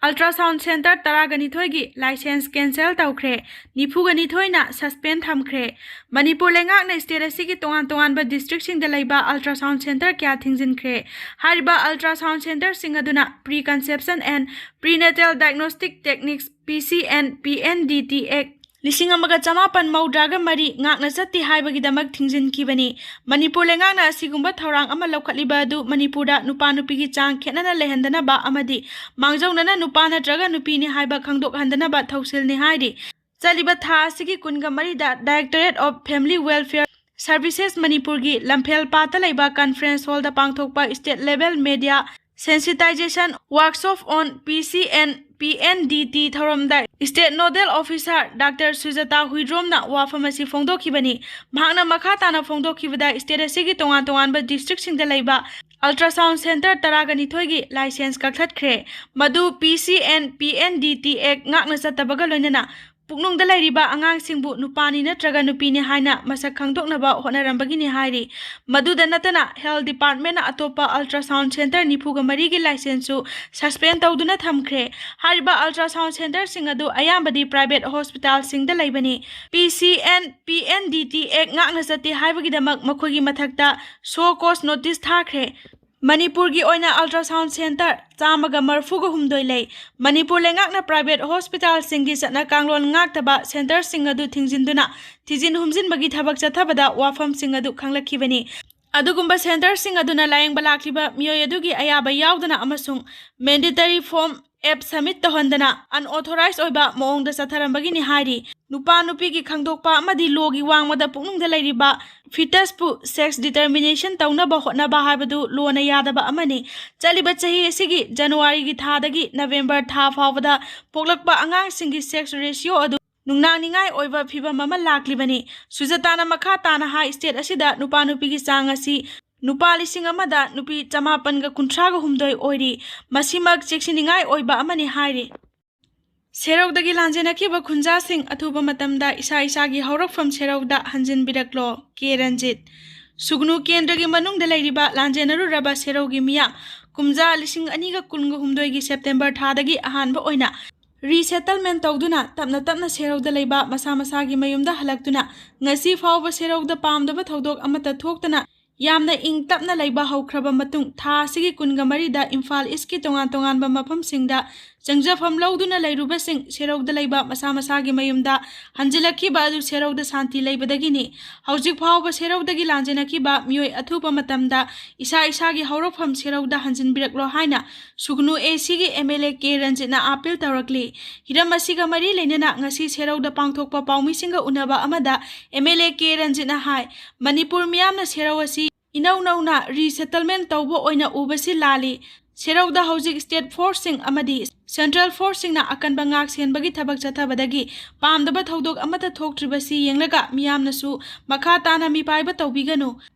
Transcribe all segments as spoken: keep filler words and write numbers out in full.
Ultrasound Center ꯇꯔꯥꯒ ꯅꯤꯊꯣꯏꯒꯤ license cancel ꯇꯧꯈ꯭ꯔꯦ꯫ ꯅꯤꯐꯨꯒ ꯅꯤꯊꯣꯏꯅ suspend ꯊꯝꯈ꯭ꯔꯦ꯫ ꯃꯅꯤꯄꯨꯔ ꯂꯩꯉꯥꯛꯅ state ꯑꯁꯤꯒꯤ ꯇꯣꯉꯥꯟ ꯇꯣꯉꯥꯟꯕ districtꯁꯤꯡꯗ ꯂꯩꯕ ultrasound center ꯀꯌꯥ ꯊꯤꯡꯖꯤꯟꯈ꯭ꯔꯦ꯫ ꯍꯥꯏꯔꯤꯕ ultrasound centerꯁꯤꯡ ꯑꯗꯨꯅ Preconception and Prenatal Diagnostic Techniques, P C and P N D T Act ꯂꯤꯁꯤꯡ ꯑꯃꯒ ꯆꯃꯥꯄꯟ ꯃꯧꯗ꯭ꯔꯥꯒ ꯃꯔꯤ ꯉꯥꯛꯅ ꯆꯠꯇꯦ ꯍꯥꯏꯕꯒꯤꯗꯃꯛ ꯊꯤꯡꯖꯤꯟꯈꯤꯕꯅꯤ꯫ ꯃꯅꯤꯄꯨꯔ ꯂꯩꯉꯥꯛꯅ ꯑꯁꯤꯒꯨꯝꯕ ꯊꯧꯔꯥꯡ ꯑꯃ ꯂꯧꯈꯠꯂꯤꯕ ꯑꯗꯨ ꯃꯅꯤꯄꯨꯔꯗ ꯅꯨꯄꯥ ꯅꯨꯄꯤꯒꯤ ꯆꯥꯡ ꯈꯦꯠꯅꯅ ꯂꯩꯍꯟꯗꯅꯕ ꯑꯃꯗꯤ ꯃꯥꯡꯖꯧꯅꯅ ꯅꯨꯄꯥ ꯅꯠꯇ꯭ꯔꯒ ꯅꯨꯄꯤꯅꯤ ꯍꯥꯏꯕ ꯈꯪꯗꯣꯛꯍꯟꯗꯅꯕ ꯊꯧꯁꯤꯜꯅꯤ ꯍꯥꯏꯔꯤ꯫ ꯆꯠꯂꯤꯕ ꯊꯥ ꯑꯁꯤꯒꯤ ꯀꯨꯟꯒ ꯃꯔꯤꯗ Directorate of Family Welfare Services ꯃꯅꯤꯄꯨꯔꯒꯤ ꯂꯝꯐꯦꯜ ꯄꯥꯠꯇ ꯂꯩꯕ conference hallꯗ ꯄꯥꯡꯊꯣꯛꯄ state level media sensitization workshop on P C and P N D T ꯊꯧꯔꯝꯗ state nodal officer Doctor ꯁꯨꯖꯥꯇꯥ ꯍꯨꯏꯗ꯭ꯔꯣꯝꯅ ꯋꯥꯐꯝ ꯑꯁꯤ ꯐꯣꯡꯗꯣꯛꯈꯤꯕꯅꯤ꯫ ꯃꯍꯥꯛꯅ ꯃꯈꯥ ꯇꯥꯅ ꯐꯣꯡꯗꯣꯛꯈꯤꯕꯗ state ꯑꯁꯤꯒꯤ ꯇꯣꯉꯥꯟ ꯇꯣꯉꯥꯟꯕ districtꯁꯤꯡꯗ ꯂꯩꯕ ultrasound center ꯇꯔꯥꯒ ꯅꯤꯊꯣꯏꯒꯤ license ꯀꯛꯊꯠꯈ꯭ꯔꯦ꯫ ꯃꯗꯨ P C and P N D T Act ꯉꯥꯛꯅ ꯆꯠꯇꯕꯒ ꯂꯣꯏꯅꯅ ꯄꯨꯛꯅꯨꯡꯗ ꯂꯩꯔꯤꯕ ꯑꯉꯥꯡꯁꯤꯡꯕꯨ ꯅꯨꯄꯥꯅꯤ ꯅꯠꯇ꯭ꯔꯒ ꯅꯨꯄꯤꯅꯤ ꯍꯥꯏꯅ ꯃꯁꯛ ꯈꯪꯗꯣꯛꯅꯕ ꯍꯣꯠꯅꯔꯝꯕꯒꯤꯅꯤ ꯍꯥꯏꯔꯤ꯫ ꯃꯗꯨꯗ ꯅꯠꯇꯅ health departmentꯅ ꯑꯇꯣꯞꯄ ultrasound center ꯅꯤꯐꯨꯒ ꯃꯔꯤꯒꯤ licenseꯁꯨ suspend ꯇꯧꯗꯨꯅ ꯊꯝꯈ꯭ꯔꯦ꯫ ꯍꯥꯏꯔꯤꯕ ultrasound centerꯁꯤꯡ ꯑꯗꯨ ꯑꯌꯥꯝꯕꯗꯤ private hospitalꯁꯤꯡꯗ ꯂꯩꯕꯅꯤ꯫ P C and P N D T Act ꯉꯥꯛꯅ ꯆꯠꯇꯦ ꯍꯥꯏꯕꯒꯤꯗꯃꯛ ꯃꯈꯣꯏꯒꯤ ꯃꯊꯛꯇ show cause notice ꯊꯥꯈ꯭ꯔꯦ꯫ ꯃꯅꯤꯄꯨꯔꯒꯤ ꯑꯣꯏꯅ ultrasound center ꯆꯥꯝꯃꯒ ꯃꯔꯤꯐꯨꯒ ꯍꯨꯝꯗꯣꯏ ꯂꯩ꯫ ꯃꯅꯤꯄꯨꯔ ꯂꯩꯉꯥꯛꯅ private hospitalꯁꯤꯡꯒꯤ ꯆꯠꯅ ꯀꯥꯡꯂꯣꯟ ꯉꯥꯛꯇꯕ centerꯁꯤꯡ ꯑꯗꯨ ꯊꯤꯡꯖꯤꯟꯗꯨꯅ ꯊꯤꯖꯤꯟ ꯍꯨꯝꯖꯤꯟꯕꯒꯤ ꯊꯕꯛ ꯆꯠꯊꯕꯗ ꯋꯥꯐꯝꯁꯤꯡ ꯑꯗꯨ ꯈꯪꯂꯛꯈꯤꯕꯅꯤ꯫ ꯑꯗꯨꯒꯨꯝꯕ centerꯁꯤꯡ ꯑꯗꯨꯅ ꯂꯥꯌꯦꯡꯕ ꯂꯥꯛꯂꯤꯕ ꯃꯤꯑꯣꯏ ꯑꯗꯨꯒꯤ ꯑꯌꯥꯕ ꯌꯥꯎꯗꯅ ꯑꯃꯁꯨꯡ mandatory form app submit ꯇꯧꯍꯟꯗꯅ unauthorized ꯑꯣꯏꯕ ꯃꯑꯣꯡꯗ ꯆꯠꯊꯔꯝꯕꯒꯤꯅꯤ ꯍꯥꯏꯔꯤ꯫ ꯅꯨꯄꯥ ꯅꯨꯄꯤꯒꯤ ꯈꯪꯗꯣꯛꯄ ꯑꯃꯗꯤ lawꯒꯤ ꯋꯥꯡꯃꯗ ꯄꯨꯛꯅꯨꯡꯗ ꯂꯩꯔꯤꯕ fetusꯄꯨ sex determination ꯇꯧꯅꯕ ꯍꯣꯠꯅꯕ ꯍꯥꯏꯕꯗꯨ lawꯅ ꯌꯥꯗꯕ ꯑꯃꯅꯤ꯫ ꯆꯠꯂꯤꯕ ꯆꯍꯤ ꯑꯁꯤꯒꯤ Januaryꯒꯤ ꯊꯥꯗꯒꯤ November ꯊꯥ ꯐꯥꯎꯕꯗ ꯄꯣꯛꯂꯛꯄ ꯑꯉꯥꯡꯁꯤꯡꯒꯤ sex ratio ꯑꯗꯨ ꯅꯨꯡꯅꯥꯡꯅꯤꯡꯉꯥꯏ ꯑꯣꯏꯕ ꯐꯤꯚꯝ ꯑꯃ ꯂꯥꯛꯂꯤꯕꯅꯤ꯫ ꯁꯨꯖꯥꯇꯥꯅ ꯃꯈꯥ ꯇꯥꯅ ꯍꯥꯏ, state ꯑꯁꯤꯗ ꯅꯨꯄꯥ ꯅꯨꯄꯤꯒꯤ ꯆꯥꯡ ꯑꯁꯤ ꯅꯨꯄꯥ ꯂꯤꯁꯤꯡ ꯑꯃꯗ ꯅꯨꯄꯤ ꯆꯃꯥꯄꯟꯒ ꯀꯨꯟꯊ꯭ꯔꯥꯒ ꯍꯨꯝꯗꯣꯏ ꯑꯣꯏꯔꯤ꯫ ꯃꯁꯤꯃꯛ ꯆꯦꯛꯁꯤꯟꯅꯤꯡꯉꯥꯏ ꯑꯣꯏꯕ ꯑꯃꯅꯤ ꯍꯥꯏꯔꯤ꯫ ꯁꯦꯔꯧꯗꯒꯤ ꯂꯥꯟꯖꯦꯟꯅꯈꯤꯕ ꯈꯨꯟꯖꯥꯁꯤꯡ ꯑꯊꯨꯕ ꯃꯇꯝꯗ ꯏꯁꯥ ꯏꯁꯥꯒꯤ ꯍꯧꯔꯛꯐꯝ ꯁꯦꯔꯧꯗ ꯍꯟꯖꯤꯟꯕꯤꯔꯛꯂꯣ꯫ ꯀꯦ ꯔꯟꯖꯤꯠ꯫ ꯁꯨꯒꯅꯨ ꯀꯦꯟꯗ꯭ꯔꯒꯤ ꯃꯅꯨꯡꯗ ꯂꯩꯔꯤꯕ ꯂꯥꯟꯖꯦꯟꯅꯔꯨꯔꯕ ꯁꯦꯔꯧꯒꯤ ꯃꯤꯌꯥꯝ ꯀꯨꯝꯖꯥ ꯂꯤꯁꯤꯡ ꯑꯅꯤꯒ ꯀꯨꯟꯒ ꯍꯨꯝꯗꯣꯏꯒꯤ ꯁꯦꯞꯇꯦꯝꯕꯔ ꯊꯥꯗꯒꯤ ꯑꯍꯥꯟꯕ ꯑꯣꯏꯅ ꯔꯤꯁꯦꯇꯜꯃꯦꯟ ꯇꯧꯗꯨꯅ ꯇꯞꯅ ꯇꯞꯅ ꯁꯦꯔꯧꯗ ꯂꯩꯕ ꯃꯁꯥ ꯃꯁꯥꯒꯤ ꯃꯌꯨꯝꯗ ꯍꯜꯂꯛꯇꯨꯅ ꯉꯁꯤ ꯐꯥꯎꯕ ꯁꯦꯔꯧꯗ ꯄꯥꯝꯗꯕ ꯊꯧꯗꯣꯛ ꯑꯃꯠꯇ ꯊꯣꯛꯇꯅ ꯌꯥꯝꯅ ꯏꯪ ꯇꯞꯅ ꯂꯩꯕ ꯍꯧꯈ꯭ꯔꯕ ꯃꯇꯨꯡ, ꯊꯥ ꯑꯁꯤꯒꯤ ꯀꯨꯟꯒ ꯃꯔꯤꯗ ꯏꯝꯐꯥꯜ ꯏꯁꯀꯤ ꯇꯣꯉꯥꯟ ꯇꯣꯉꯥꯟꯕ ꯃꯐꯝꯁꯤꯡꯗ ꯆꯪꯖꯐꯝ ꯂꯧꯗꯨꯅ ꯂꯩꯔꯨꯕꯁꯤꯡ ꯁꯦꯔꯧꯗ ꯂꯩꯕ ꯃꯁꯥ ꯃꯁꯥꯒꯤ ꯃꯌꯨꯝꯗ ꯍꯟꯖꯤꯜꯂꯛꯈꯤꯕ ꯑꯗꯨ ꯁꯦꯔꯧꯗ ꯁꯥꯟꯇꯤ ꯂꯩꯕꯗꯒꯤꯅꯤ꯫ ꯍꯧꯖꯤꯛ ꯐꯥꯎꯕ ꯁꯦꯔꯧꯗꯒꯤ ꯂꯥꯟꯖꯦꯟꯅꯈꯤꯕ ꯃꯤꯑꯣꯏ ꯑꯊꯨꯕ ꯃꯇꯝꯗ ꯏꯁꯥ ꯏꯁꯥꯒꯤ ꯍꯧꯔꯛꯐꯝ ꯁꯦꯔꯧꯗ ꯍꯟꯖꯤꯟꯕꯤꯔꯛꯂꯣ ꯍꯥꯏꯅ ꯁꯨꯒꯅꯨ ꯑꯦ ꯁꯤꯒꯤ ꯑꯦꯝ ꯑꯦꯜ ꯑꯦ ꯀꯦ ꯔꯟꯖꯤꯠꯅ ꯑꯥꯄꯤꯜ ꯇꯧꯔꯛꯂꯤ꯫ ꯍꯤꯔꯝ ꯑꯁꯤꯒ ꯃꯔꯤ ꯂꯩꯅꯅ ꯉꯁꯤ ꯁꯦꯔꯧꯗ ꯄꯥꯡꯊꯣꯛꯄ ꯄꯥꯎꯃꯤꯁꯤꯡꯒ ꯎꯅꯕ ꯑꯃꯗ ꯑꯦꯝ ꯑꯦꯜ ꯑꯦ ꯀꯦ ꯔꯟꯖꯤꯠꯅ ꯍꯥꯏ, ꯃꯅꯤꯄꯨꯔ ꯃꯤꯌꯥꯝꯅ ꯁꯦꯔꯧ ꯑꯁꯤ ꯏꯅꯧ ꯅꯧꯅ ꯔꯤꯁꯦꯇꯜꯃꯦꯟ ꯇꯧꯕ ꯑꯣꯏꯅ ꯎꯕꯁꯤ ꯂꯥꯜꯂꯤ꯫ ꯁꯦꯔꯧꯗ ꯍꯧꯖꯤꯛ ꯁ꯭ꯇꯦꯠ ꯐꯣꯔꯁꯁꯤꯡ ꯑꯃꯗꯤ ꯁꯦꯟꯇ꯭ꯔꯦꯜ ꯐꯣꯔꯁꯁꯤꯡꯅ ꯑꯀꯟꯕ ꯉꯥꯛ ꯁꯦꯟꯕꯒꯤ ꯊꯕꯛ ꯆꯠꯊꯕꯗꯒꯤ ꯄꯥꯝꯗꯕ ꯊꯧꯗꯣꯛ ꯑꯃꯠꯇ ꯊꯣꯛꯇ꯭ꯔꯤꯕꯁꯤ ꯌꯦꯡꯂꯒ ꯃꯤꯌꯥꯝꯅꯁꯨ ꯃꯈꯥ ꯇꯥꯅ ꯃꯤꯄꯥꯏꯕ ꯇꯧꯕꯤꯒꯅꯨ꯫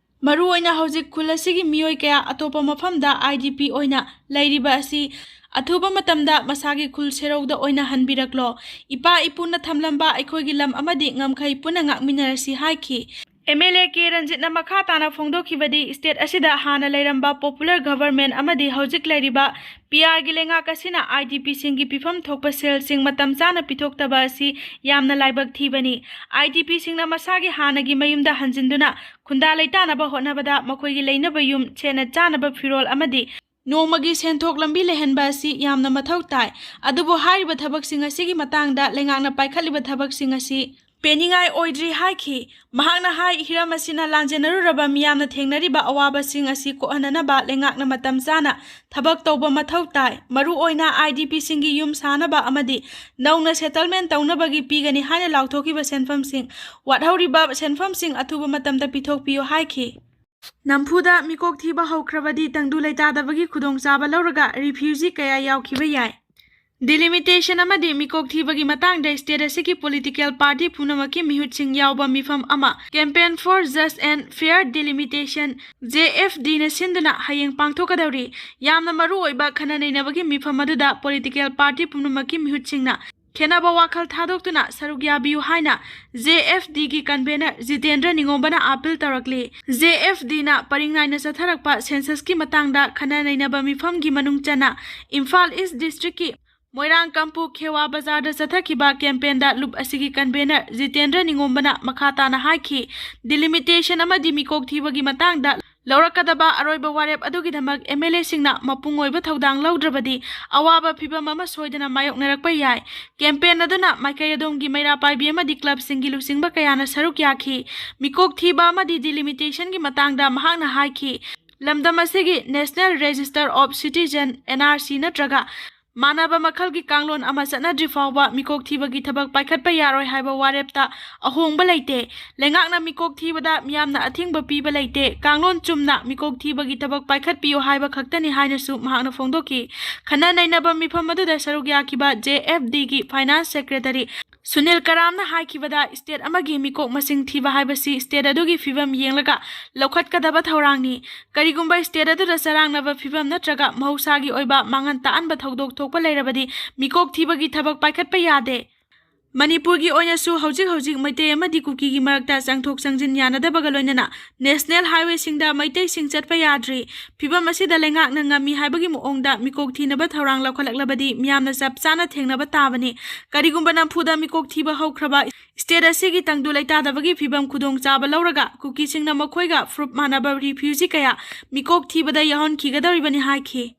ꯃꯔꯨꯑꯣꯏꯅ ꯍꯧꯖꯤꯛ ꯈꯨꯜ ꯑꯁꯤꯒꯤ ꯃꯤꯑꯣꯏ ꯀꯌꯥ ꯑꯇꯣꯞꯄ ꯃꯐꯝꯗ ꯑꯥꯏ ꯗꯤ ꯄꯤ ꯑꯣꯏꯅ ꯂꯩꯔꯤꯕ ꯑꯁꯤ ꯑꯊꯨꯕ ꯃꯇꯝꯗ ꯃꯁꯥꯒꯤ ꯈꯨꯜ ꯁꯦꯔꯧꯗ ꯑꯣꯏꯅ ꯍꯟꯕꯤꯔꯛꯂꯣ꯫ ꯏꯄꯥ ꯏꯄꯨꯅ ꯊꯝꯂꯝꯕ ꯑꯩꯈꯣꯏꯒꯤ ꯂꯝ ꯑꯃꯗꯤ ꯉꯝꯈꯩ ꯄꯨꯟꯅ ꯉꯥꯛꯃꯤꯟꯅꯔꯁꯤ ꯍꯥꯏꯈꯤ꯫ ꯑꯦꯝ ꯑꯦꯜ ꯑꯦ ꯀꯦ ꯔꯟꯖꯤꯠꯅ ꯃꯈꯥ ꯇꯥꯅ ꯐꯣꯡꯗꯣꯛꯈꯤꯕꯗꯤ, ꯁ꯭ꯇꯦꯠ ꯑꯁꯤꯗ ꯍꯥꯟꯅ ꯂꯩꯔꯝꯕ ꯄꯣꯄꯨꯂꯔ ꯒꯚꯔꯟꯃꯦꯟꯠ ꯑꯃꯗꯤ ꯍꯧꯖꯤꯛ ꯂꯩꯔꯤꯕ ꯄꯤ ꯑꯥꯔꯒꯤ ꯂꯩꯉꯥꯛ ꯑꯁꯤꯅ ꯑꯥꯏ ꯗꯤ ꯄꯤꯁꯤꯡꯒꯤ ꯄꯤꯐꯝ ꯊꯣꯛꯄ ꯁꯦꯜꯁꯤꯡ ꯃꯇꯝ ꯆꯥꯅ ꯄꯤꯊꯣꯛꯇꯕ ꯑꯁꯤ ꯌꯥꯝꯅ ꯂꯥꯏꯕꯛ ꯊꯤꯕꯅꯤ꯫ ꯑꯥꯏ ꯗꯤ ꯄꯤꯁꯤꯡꯅ ꯃꯁꯥꯒꯤ ꯍꯥꯟꯅꯒꯤ ꯃꯌꯨꯝꯗ ꯍꯟꯖꯤꯟꯗꯨꯅ ꯈꯨꯟꯗꯥ ꯂꯩꯇꯥꯅꯕ ꯍꯣꯠꯅꯕꯗ ꯃꯈꯣꯏꯒꯤ ꯂꯩꯅꯕ ꯌꯨꯝ, ꯁꯦꯠꯅ ꯆꯥꯅꯕ ꯐꯤꯔꯣꯜ ꯑꯃꯗꯤ ꯅꯣꯡꯃꯒꯤ ꯁꯦꯟꯊꯣꯛ ꯂꯝꯕꯤ ꯂꯩꯍꯟꯕ ꯑꯁꯤ ꯌꯥꯝꯅ ꯃꯊꯧ ꯇꯥꯏ꯫ ꯑꯗꯨꯕꯨ ꯍꯥꯏꯔꯤꯕ ꯊꯕꯛꯁꯤꯡ ꯑꯁꯤꯒꯤ ꯃꯇꯥꯡꯗ ꯂꯩꯉꯥꯛꯅ ꯄꯥꯏꯈꯠꯂꯤꯕ ꯊꯕꯛꯁꯤꯡ ꯑꯁꯤ ꯄꯦꯟꯅꯤꯡꯉꯥꯏ ꯑꯣꯏꯗ꯭ꯔꯤ ꯍꯥꯏꯈꯤ꯫ ꯃꯍꯥꯛꯅ ꯍꯥꯏ, ꯍꯤꯔꯝ ꯑꯁꯤꯅ ꯂꯥꯟꯖꯦꯟꯅꯔꯨꯔꯕ ꯃꯤꯌꯥꯝꯅ ꯊꯦꯡꯅꯔꯤꯕ ꯑꯋꯥꯕꯁꯤꯡ ꯑꯁꯤ ꯀꯣꯛꯍꯟꯅꯅꯕ ꯂꯩꯉꯥꯛꯅ ꯃꯇꯝ ꯆꯥꯅ ꯊꯕꯛ ꯇꯧꯕ ꯃꯊꯧ ꯇꯥꯏ꯫ ꯃꯔꯨꯑꯣꯏꯅ ꯑꯥꯏ ꯗꯤ ꯄꯤꯁꯤꯡꯒꯤ ꯌꯨꯝ ꯁꯥꯅꯕ ꯑꯃꯗꯤ ꯅꯧꯅ ꯁꯦꯇꯜꯃꯦꯟ ꯇꯧꯅꯕꯒꯤ ꯄꯤꯒꯅꯤ ꯍꯥꯏꯅ ꯂꯥꯎꯊꯣꯛꯈꯤꯕ ꯁꯦꯟꯐꯝꯁꯤꯡ, ꯋꯥꯠꯍꯧꯔꯤꯕ ꯁꯦꯟꯐꯝꯁꯤꯡ ꯑꯊꯨꯕ ꯃꯇꯝꯗ ꯄꯤꯊꯣꯛꯄꯤꯌꯨ ꯍꯥꯏꯈꯤ꯫ ꯅꯝꯐꯨꯗ ꯃꯤꯀꯣꯛ ꯊꯤꯕ ꯍꯧꯈ꯭ꯔꯕꯗꯤ ꯇꯪꯗꯨ ꯂꯩꯇꯥꯗꯕꯒꯤ ꯈꯨꯗꯣꯡꯆꯥꯕ ꯂꯧꯔꯒ ꯔꯤꯐ꯭ꯌꯨꯖꯤ ꯀꯌꯥ ꯌꯥꯎꯈꯤꯕ ꯌꯥꯏ꯫ ꯗꯤꯂꯤꯃꯤꯇꯦꯁꯟ ꯑꯃꯗꯤ ꯃꯤꯀꯣꯛ ꯊꯤꯕꯒꯤ ꯃꯇꯥꯡꯗ ꯁ꯭ꯇꯦꯠ ꯑꯁꯤꯒꯤ ꯄꯣꯂꯤꯇꯤꯀꯦꯜ ꯄꯥꯔꯇꯤ ꯄꯨꯝꯅꯃꯛꯀꯤ ꯃꯤꯍꯨꯠꯁꯤꯡ ꯌꯥꯎꯕ ꯃꯤꯐꯝ ꯑꯃ, Campaign for Just and Fair Delimitation, J F D ꯅ ꯁꯤꯟꯗꯨꯅ ꯍꯌꯦꯡ ꯄꯥꯡꯊꯣꯛꯀꯗꯧꯔꯤ꯫ ꯌꯥꯝꯅ ꯃꯔꯨ ꯑꯣꯏꯕ ꯈꯟꯅ ꯅꯩꯅꯕꯒꯤ ꯃꯤꯐꯝ ꯑꯗꯨꯗ ꯄꯣꯂꯤꯇꯤꯀꯦꯜ ꯄꯥꯔꯇꯤ ꯄꯨꯝꯅꯃꯛꯀꯤ ꯃꯤꯍꯨꯠꯁꯤꯡꯅ ꯈꯦꯟꯅꯕ ꯋꯥꯈꯜ ꯊꯥꯗꯣꯛꯇꯨꯅ ꯁꯔꯨꯛ ꯌꯥꯕꯤꯌꯨ ꯍꯥꯏꯅ ꯖꯦ ꯑꯦꯐ ꯗꯤꯒꯤ ꯀꯟꯚꯦꯅꯔ ꯖꯤꯇꯦꯟꯗ꯭ꯔ ꯅꯤꯉꯣꯝꯕꯅ ꯑꯥꯄꯤꯜ ꯇꯧꯔꯛꯂꯤ꯫ ꯖꯦ ꯑꯦꯐ ꯗꯤꯅ ꯄꯔꯤꯡ ꯅꯥꯏꯅ ꯆꯠꯊꯔꯛꯄ ꯁꯦꯟꯁꯁꯀꯤ ꯃꯇꯥꯡꯗ ꯈꯟꯅ ꯅꯩꯅꯕ ꯃꯤꯐꯝꯒꯤ ꯃꯅꯨꯡ ꯆꯟꯅ ꯏꯝꯐꯥꯜ ꯏꯁ ꯗꯤꯁꯇ꯭ꯔꯤꯛꯀꯤ ꯃꯣꯏꯔꯥꯡ ꯀꯝꯄꯨ ꯈꯦꯋꯥ ꯕꯖꯥꯔꯗ ꯆꯠꯊꯈꯤꯕ ꯀꯦꯝꯄꯦꯟꯗ ꯂꯨꯞ ꯑꯁꯤꯒꯤ ꯀꯟꯚꯦꯅꯔ ꯖꯤꯇꯦꯟꯗ꯭ꯔ ꯅꯤꯉꯣꯝꯕꯅ ꯃꯈꯥ ꯇꯥꯅ ꯍꯥꯏꯈꯤ, ꯗꯤꯂꯤꯃꯤꯇꯦꯁꯟ ꯑꯃꯗꯤ ꯃꯤꯀꯣꯛ ꯊꯤꯕꯒꯤ ꯃꯇꯥꯡꯗ ꯂꯧꯔꯛꯀꯗꯕ ꯑꯔꯣꯏꯕ ꯋꯥꯔꯦꯞ ꯑꯗꯨꯒꯤꯗꯃꯛ ꯑꯦꯝ ꯑꯦꯜ ꯑꯦꯁꯤꯡꯅ ꯃꯄꯨꯡ ꯑꯣꯏꯕ ꯊꯧꯗꯥꯡ ꯂꯧꯗ꯭ꯔꯕꯗꯤ ꯑꯋꯥꯕ ꯐꯤꯚꯝ ꯑꯃ ꯁꯣꯏꯗꯅ ꯃꯥꯌꯣꯛꯅꯔꯛꯄ ꯌꯥꯏ꯫ ꯀꯦꯝꯄꯦꯟ ꯑꯗꯨꯅ ꯃꯥꯏꯀꯩ ꯑꯗꯣꯝꯒꯤ ꯃꯩꯔꯥ ꯄꯥꯏꯕꯤ ꯑꯃꯗꯤ ꯀ꯭ꯂꯕꯁꯤꯡꯒꯤ ꯂꯨꯆꯤꯡꯕ ꯀꯌꯥꯅ ꯁꯔꯨꯛ ꯌꯥꯈꯤ꯫ ꯃꯤꯀꯣꯛ ꯊꯤꯕ ꯑꯃꯗꯤ ꯗꯤꯂꯤꯃꯤꯇꯦꯁꯟꯒꯤ ꯃꯇꯥꯡꯗ ꯃꯍꯥꯛꯅ ꯍꯥꯏꯈꯤ, ꯂꯝꯗꯝ ꯑꯁꯤꯒꯤ National Register of Citizen, N R C, ꯅꯠꯇ꯭ꯔꯒ ꯃꯥꯟꯅꯕ ꯃꯈꯜꯒꯤ ꯀꯥꯡꯂꯣꯟ ꯑꯃ ꯆꯠꯅꯗ꯭ꯔꯤ ꯐꯥꯎꯕ ꯃꯤꯀꯣꯛ ꯊꯤꯕꯒꯤ ꯊꯕꯛ ꯄꯥꯏꯈꯠꯄ ꯌꯥꯔꯣꯏ ꯍꯥꯏꯕ ꯋꯥꯔꯦꯞꯇ ꯑꯍꯣꯡꯕ ꯂꯩꯇꯦ꯫ ꯂꯩꯉꯥꯛꯅ ꯃꯤꯀꯣꯛ ꯊꯤꯕꯗ ꯃꯤꯌꯥꯝꯅ ꯑꯊꯤꯡꯕ ꯄꯤꯕ ꯂꯩꯇꯦ꯫ ꯀꯥꯡꯂꯣꯟ ꯆꯨꯝꯅ ꯃꯤꯀꯣꯛ ꯊꯤꯕꯒꯤ ꯊꯕꯛ ꯄꯥꯏꯈꯠꯄꯤꯌꯨ ꯍꯥꯏꯕ ꯈꯛꯇꯅꯤ ꯍꯥꯏꯅꯁꯨ ꯃꯍꯥꯛꯅ ꯐꯣꯡꯗꯣꯛꯈꯤ꯫ ꯈꯟꯅ ꯅꯩꯅꯕ ꯃꯤꯐꯝ ꯑꯗꯨꯗ ꯁꯔꯨꯛ ꯌꯥꯈꯤꯕ ꯖꯦ ꯑꯦꯐ ꯗꯤꯒꯤ ꯐꯥꯏꯅꯥꯟꯁ ꯁꯦꯀ꯭ꯔꯦꯇꯔꯤ ꯁꯨꯅꯤꯜ ꯀꯔꯥꯝꯅ ꯍꯥꯏꯈꯤꯕꯗ, ꯁ꯭ꯇꯦꯠ ꯑꯃꯒꯤ ꯃꯤꯀꯣꯛ ꯃꯁꯤꯡ ꯊꯤꯕ ꯍꯥꯏꯕꯁꯤ ꯁ꯭ꯇꯦꯠ ꯑꯗꯨꯒꯤ ꯐꯤꯕꯝ ꯌꯦꯡꯂꯒ ꯂꯧꯈꯠꯀꯗꯕ ꯊꯧꯔꯥꯡꯅꯤ꯫ ꯀꯔꯤꯒꯨꯝꯕ ꯁ꯭ꯇꯦꯠ ꯑꯗꯨꯗ ꯆꯔꯥꯡꯅꯕ ꯐꯤꯕꯝ ꯅꯠꯇ꯭ꯔꯒ ꯃꯍꯧꯁꯥꯒꯤ ꯑꯣꯏꯕ ꯃꯥꯡꯍꯟ ꯇꯥꯛꯍꯟꯕ ꯊꯧꯗꯣꯛ ꯊꯣꯛꯄ ꯂꯩꯔꯕꯗꯤ ꯃꯤꯀꯣꯛ ꯊꯤꯕꯒꯤ ꯊꯕꯛ ꯄꯥꯏꯈꯠꯄ ꯌꯥꯗꯦ꯫ ꯃꯅꯤꯄꯨꯔꯒꯤ ꯑꯣꯏꯅꯁꯨ ꯍꯧꯖꯤꯛ ꯍꯧꯖꯤꯛ ꯃꯩꯇꯩ ꯑꯃꯗꯤ ꯀꯨꯀꯤꯒꯤ ꯃꯔꯛꯇ ꯆꯪꯊꯣꯛ ꯆꯪꯁꯤꯟ ꯌꯥꯅꯗꯕꯒ ꯂꯣꯏꯅꯅ ꯅꯦꯁꯅꯦꯜ ꯍꯥꯏꯋꯦꯁꯤꯡꯗ ꯃꯩꯇꯩꯁꯤꯡ ꯆꯠꯄ ꯌꯥꯗ꯭ꯔꯤ꯫ ꯐꯤꯕꯝ ꯑꯁꯤꯗ ꯂꯩꯉꯥꯛꯅ ꯉꯝꯃꯤ ꯍꯥꯏꯕꯒꯤ ꯃꯑꯣꯡꯗ ꯃꯤꯀꯣꯛ ꯊꯤꯅꯕ ꯊꯧꯔꯥꯡ ꯂꯧꯈꯠꯂꯛꯂꯕꯗꯤ ꯃꯤꯌꯥꯝꯅ ꯆꯞ ꯆꯥꯅ ꯊꯦꯡꯅꯕ ꯇꯥꯕꯅꯤ꯫ ꯀꯔꯤꯒꯨꯝꯕ ꯅꯝꯐꯨꯗ ꯃꯤꯀꯣꯛ ꯊꯤꯕ ꯍꯧꯈ꯭ꯔꯕ ꯁ꯭ꯇꯦꯠ ꯑꯁꯤꯒꯤ ꯇꯪꯗꯨ ꯂꯩꯇꯥꯗꯕꯒꯤ ꯐꯤꯕꯝ ꯈꯨꯗꯣꯡꯆꯥꯕ ꯂꯧꯔꯒ ꯀꯨꯀꯤꯁꯤꯡꯅ ꯃꯈꯣꯏꯒ ꯐꯨꯔꯨꯞ ꯃꯥꯟꯅꯕ ꯔꯤꯐ꯭ꯌꯨꯖꯤ ꯀꯌꯥ ꯃꯤꯀꯣꯛ ꯊꯤꯕꯗ ꯌꯥꯎꯍꯟꯈꯤꯒꯗꯧꯔꯤꯕꯅꯤ ꯍꯥꯏꯈꯤ꯫